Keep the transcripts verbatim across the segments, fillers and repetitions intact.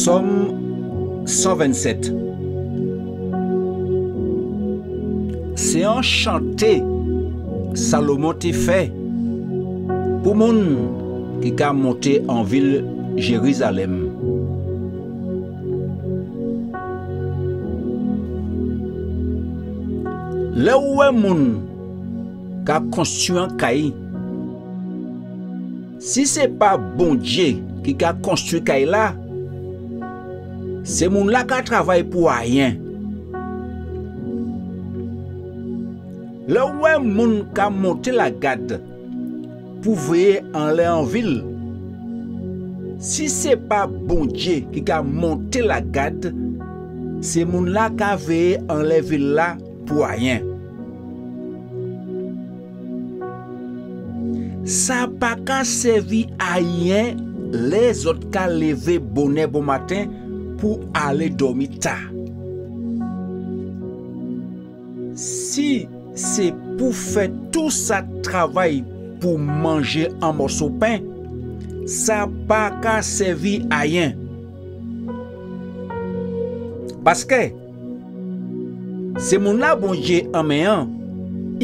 Sòm san vennsèt. Sé an chanté Salomon té fè pou moun ki ka monté an vil Jérizalèm. Lè ou wè moun ka konstwi an kay, si sé pa Bondié ki ka konstwi kay-la, sé moun-la ka travay pou ayen. Lè ou wè moun ka monté lagad pou véyé anlè an vil, si sé pa Bondié ki ka monté lagad, sé moun-la ka véyé anlè vil-la pou ayen. Sa pa ka sèvi ayen lè zòt ka lévé bonè bonmaten pou alé dòmi ta. Si sé pou fè tou sa travay pou manjé an mòso pen, sa pa ka sèvi ayen. Paskè sé moun-la Bondié enmen an,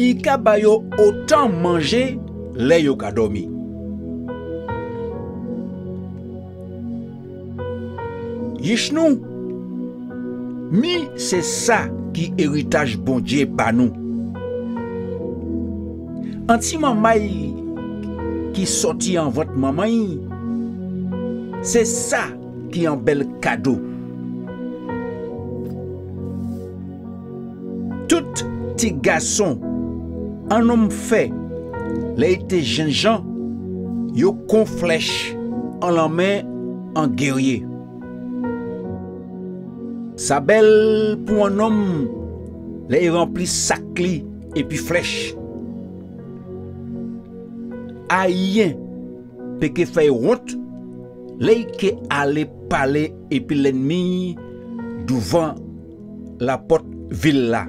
i ka ba yo otan manjé lè yo ka dòmi. Yich nou, mi sé sa ki éritaj Bondié ba nou. An ti manmay ki sòti an vant manman'y, sé sa ki an bèl kado. Tout ti gason an nonm fè lè i té jennjan, yo kon flèch an lanmen an gèryé. Sa bèl pou an nonm lè i ranpli sak li épi flèch. Ayen pé ké fè'y wont lè i ké alé palé épi lènmi'y douvan lapòt vil-la.